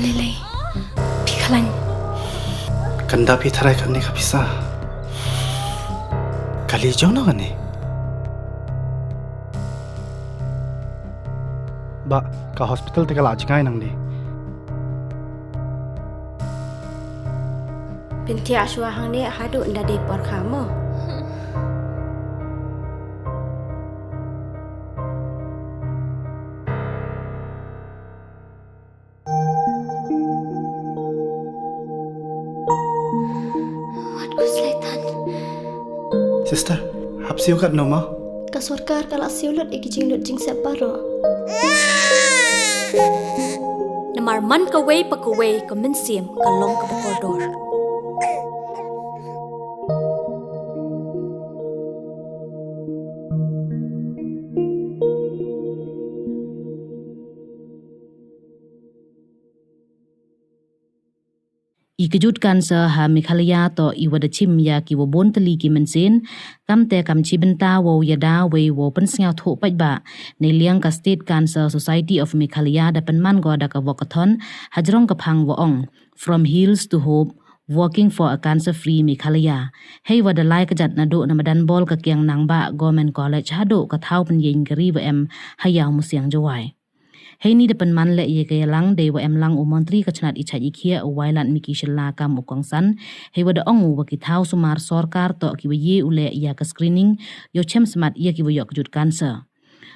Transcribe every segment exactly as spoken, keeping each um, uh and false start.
Lei lei. Phi khlaiñ. Kanda phi tharai kane ka pisa. Kali jong no kane. Ba ka hospital te ka la jngai nang di. Pynthiah shuwa hangne haduh nda dei por kha mo. Wat ku slaitan. Sister, hap siew kat no ma? Ka sorkar ka la siew lut i ki jinglut jingsep baroh. Namar man kawei pa kawei ka mynsiem ka long kaba kordor. I kjut cancer ha Meghalaya toh i wa da chim ya ki wa bun tylli ki mynsiem, kamte kam chi bynta wow yada wei wow pynsñiawthooh paidbah. Neiliang ka State Cancer Society of Meghalaya da pynman ko da ka walkathon hajrong ka phang wa ong From Hills to Hope, Walking for a Cancer Free Meghalaya. Hei wa da lai kjat naduh na madan bol ka Kiang Nangbah Government College haduh ka thaw pynyeng kari wa em ha Iawmusiang Jowai. Heini da pynman leh ya ka yalang dei wa em lang u Montri ka chnat i chait i khiah u Wailadmiki Shylla kam u kongsan, hei wa da ong u wa ki thaw sumar sorkar toh ki wa ye u leh ya ka screening yow chem smat ya ki wa yoh kjut cancer.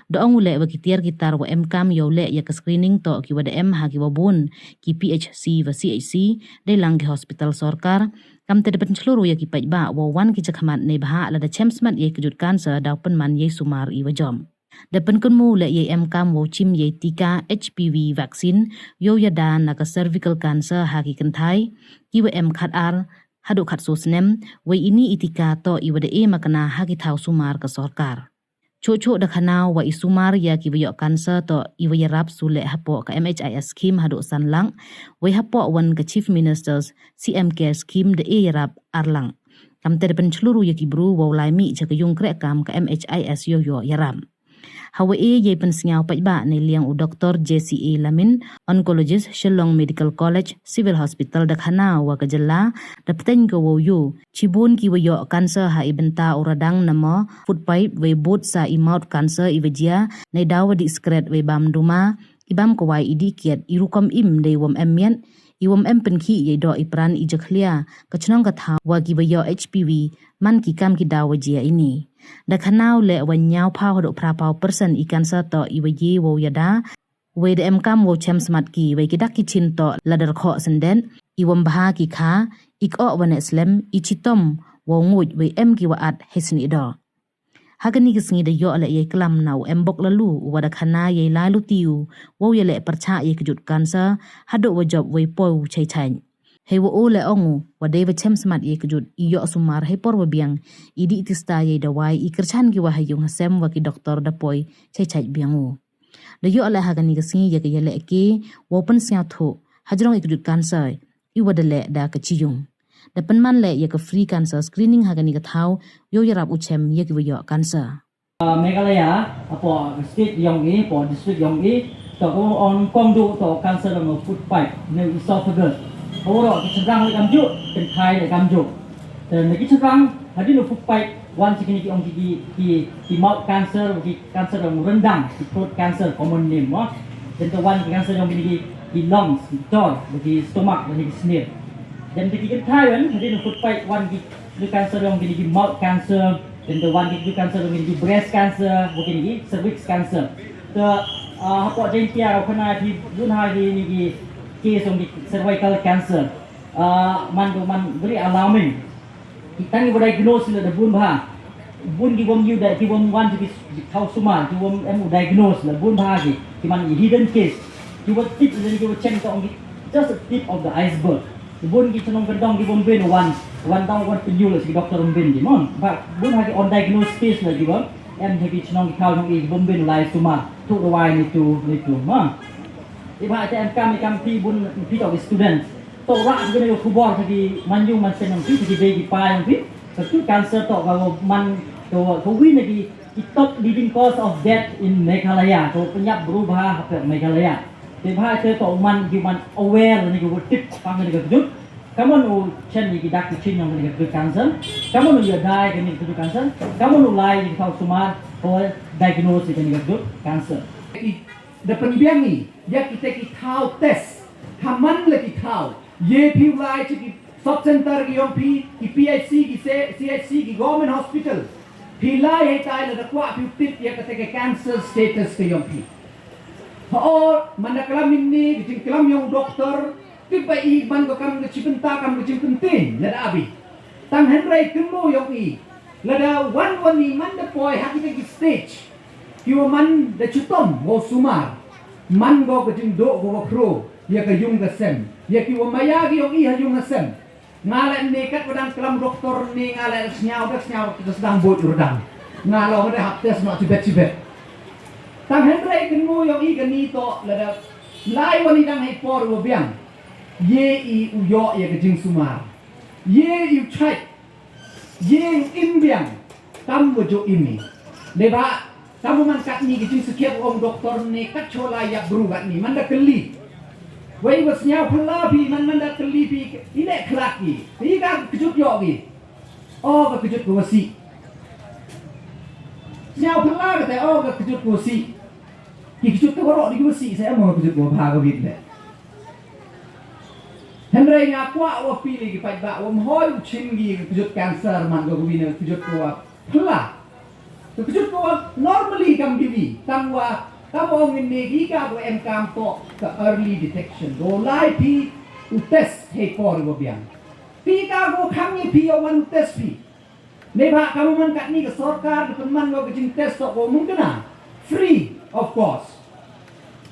Da ong u leh wa ki tiar ki tar wa em kam yow leh ya ka screening toh ki wa da em ha ki wa bun ki P H C wa C H C, dei lang ki hospital sorkar. Kamte da pynchlur u ya ki paidbah wow wan ki chakhmat neibhah lada chem smat ya kjut cancer daw pynman yei sumar i wa jom. Da pynkynmaw leh yei em kam wow chim yei tika H P V vaccine yow yada na ka cervical cancer ha ki kynthai ki wa em khat ar haduh khat soo snem, wei ini i tika toh i wa da e makna ha ki thaw sumar ka sorkar. Choh choh da khana wa i sumar ya ki wa yoh cancer toh i wa yarap su leh hapoh ka M H I S scheme haduh san lak, wei hapoh wan ka Chief Minister's C M Care Scheme da e yarap ar lak. Kamte da pynchlur u ya ki bru wow lai mih cha ka yung kreh kam ka M H I S yow yoh yarap. Ha wa e yei pynsñiaw paidbah neiliang u Doctor J C A Lamin, oncologist, Shillong Medical College, Civil Hospital da khana wa ka jylla da pteng ka wow yoh chibun ki wa yoh cancer ha i bynta u radang namo food pipe wei bud sa i mouth cancer i wa jia neidaw wa dih skret wei bam duma, i bam kwai, i dih kiat, i rukom im dei wom em miat, i wom em pynkhih yei doh i pran, i jakhlia, ka chnong ka thaw wa ki wa yoh H P V man ki kam ki daw wa jia ini. Da khana u leh wa ñiaw phaw haduh phra phaw percent i cancer toh i wa ye wow yada, wei da em kam wow chem smat ki, wei ki dak ki chin toh la da rkhoh syndet, i wom bha ki kha, i khoh wa neh slem, i chitom wow nguid, wei em ki wa at hei snieh doh. Ha kani ka sngi da yoh leh yei klam na u Mbok Lalu u wa da khana yei lai luti u wow ya leh pyrchah yei kjut cancer haduh wa jop wei poi u chai chai. Hei wa o leh ong u wa dei wa chem smat yei kjut i yoh sumar hei por wa biang, i dih tista yei dawai, i kyrchan ki wa ha yung ha sem wa ki doktor da poi chai chai biang u. Da yoh leh ha kani ka sngi ya ka ya leh ki wow pynsñiawthooh hajrong i kjut cancer i wa da leh da ka chi yung. Da pynman leh ya ka free cancer screening ha kani ka thaw yow yarap u chem ya ki wa yoh cancer. Ah, Meghalaya, apo state yong i, apo district yong i, toh ko ong kong du toh cancer yong food pipe, ne esophagus. Ko ro ki chynrang leh kam ju, kynthai leh kam ju. Te ne ki chynrang, hadien u food pipe, wan chi kini ki ong ki, ki, ki, ki mouth cancer, ki cancer yong ryndang, ki throat cancer, common name mo. Then toh wan ki cancer yong kini ki, ki lungs, ki tor, ki stomach, ki smear. Then ki kynthai wan, hadien u food pipe wan ki, ki cancer yong kini ki mouth cancer, then toh wan ki, ki cancer yong kini ki breast cancer, kini ki cervix cancer. Toh, ah, hapoh Jaintia, khana ki, bun ha kini ki case yong ki cervical cancer. Ah, man toh man very alarming. Ki tang ki wa diagnose leh da bun bha. Bun ki wom yoh da ki wom wan ki thaw sumar, ki wom em u diagnose leh bun bha ki. Ki man i hidden case. Ki wa tip leh ki wa chem toh ong ki just a tip of the iceberg. Ki bun ki chnong kyndong ki wom bin wan, wan tang wan pynyoh leh ki doktor wom bin ki mon. Ba bun ha ki undiagnosed case leh ki wom em ha ki chnong ki thaw nong i ki wom bin lai sumar. Tu dawai ni tu, ni tu, ma. I ba te em kam, i kam phi bun, phi toh ki student. Toh rah ki bun yoh khubor ki man yung man seng yong phi, ki bei ki pa yong phi. Ka tu cancer toh ka man, ka, ka wi na ki, ki top leading cause of death in Meghalaya. Ka pynyap bru bha ha Meghalaya. Te bha te to man ki man aware ni ki wa tip pang ni ka kjut. Kaman u chen ni ki dak ki chin yong ni ka kjut cancer. Kaman u ya dai ka ni ka kjut cancer. Kaman u lai ni ka thaw sumar ko diagnose ni ka kjut cancer. Ki da pynbiang ni ya ki te ki thaw test. Ha man la ki thaw. Ye phi u lai chi ki sub center ki yong phi, ki P H C, ki C-, C H C, ki government hospital. Phi lai hei tai la da kwah phi u tip ya ka te ka cancer status ka yong phi. Hooid, man da klam ini, ka jingklam yong doctor, tip ba i man ko kam ka chibynta kam ka jingpyntin, la da abi. Tang hynrei kynmo yong i, la da wan wan i man da poi ha ki te ki stage. Ki wa man da chitom, wa sumar. Man ko ka jingdoh ko wa khro, ya ka yung ka sem. Ya ki wa maya ki yong i ha yung ha sem. Nga le ni kat wa dang klam doktor ni nga le sñiaw da sñiaw da sdang bot ur dang. Nga lo da hap test no chibet chibet. Tang hynrei kynmo yong i ka ni to la da lai wa ni dang hei por wa biang. Ye i u yoh ya ka jingsumar. Ye i u chait. Ye i u im biang. Kam wa jo imi. Deba Kamu man kat ni ki jingsakhiat ong doktor ni kat chola yak bru kat ni man da kylli. Wei wa sñiaw phylla phi man man da kylli phi i le khlak ki. Phi ka kjut yoh ki. O ka kjut ko wa sih. Sñiaw phylla ka te o ka kjut ko wa sih. Ki kjut ko wa roh di ko wa sih sa em o ka kjut ko wa bha ka wit le. Hynrei nga kwah wa pili ki paidbah wa mhoi u chim ki ka kjut cancer man ka wina ka kjut ko wa phylla. Ka kjut ko wa normally kam ki wi, tang wa kam ong ni ki ka ko em kam to ka early detection. Do lai phi u test hei por wa biang. Phi ka ko khang ni phi ya wan u test phi. Neibhah kam man kat ni ka sorkar da pynman ko ka jingtest to ko mungkina. Free, of course.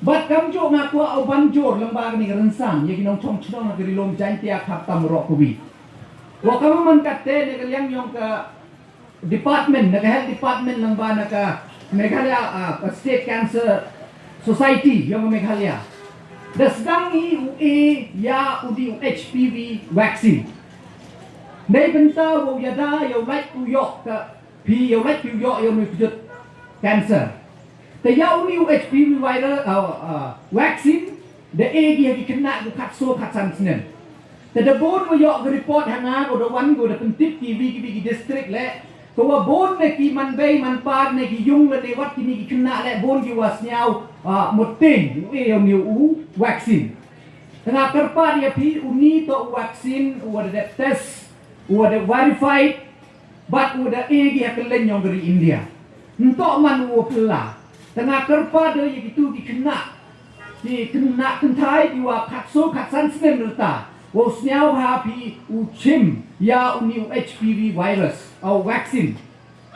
But kam jo nga kwah u ban jor lang ba ka ni ka rynsan, ya ki nongchong chnong ka ri lum Jaintia khap tam roh ko wi. Wa kam man kat te ne ka liang yong ka department, na ka health department lang ba na ka Meghalaya, ah, State Cancer Society yong Meghalaya. Da sdang i u e ya u di u H P V vaccine. Nei bynta wow ya da yow lait u yoh ka phi yow lait u yoh yow ni kjut cancer. Te ya u ni u H P V virus, ah, ah, vaccine, da e ki ha ki khynnah ko khatso khatsan snem. Te da bun wa yoh ka report ha nga ko da wan ko da pyntip ki wi ki wi ki district le, ko wa bun ne ki man bei man par ne ki yung le ne wat ki ni ki khynnah le bun ki wa sñiaw, ah, mut tin, u e yow ni u vaccine. Te nga kyrpad ya phi u ni to u vaccine, u wa da dep test, u wa da verified, Bad u da e ki ha kylleng yong ka ri India. Nto man u phylla. Te nga kyrpad ya kitu ki khynnah. Ki khynnah kynthai ki wa khatso khatsan snem rta. Wow sñiaw ha phi u chim ya u ni u H P V virus. Aw vaccine.